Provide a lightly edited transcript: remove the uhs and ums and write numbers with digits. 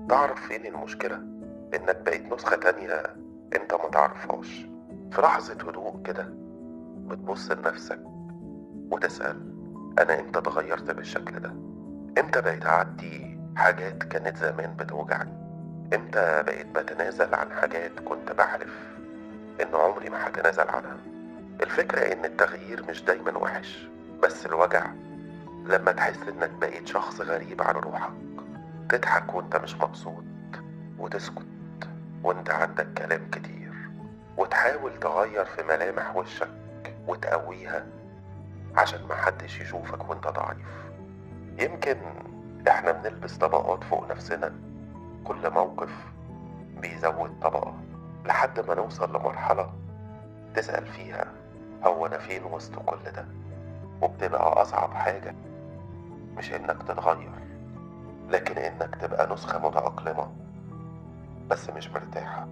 تعرف فين المشكلة؟ إنك بقيت نسخة تانية أنت ما تعرفهاش. في لحظة هدوء كده بتبص لنفسك وتسأل أنا إمتى اتغيرت بالشكل ده؟ إمتى بقيت أعدي حاجات كانت زمان بتوجعني؟ إمتى بقيت بتنازل عن حاجات كنت بحلف إن عمري ما هتنازل عنها؟ الفكرة إن التغيير مش دايما وحش، بس الوجع لما تحس إنك بقيت شخص غريب عن روحك، تضحك وإنت مش مبسوط، وتسكت وإنت عندك كلام كتير، وتحاول تغير في ملامح وشك وتقويها عشان محدش يشوفك وإنت ضعيف. يمكن إحنا بنلبس طبقات فوق نفسنا، كل موقف بيزود طبقة لحد ما نوصل لمرحلة تسأل فيها هو أنا فين وسط كل ده؟ وبتبقى أصعب حاجة مش إنك تتغير، لكن إنك تبقى نسخة متأقلمة بس مش مرتاحة.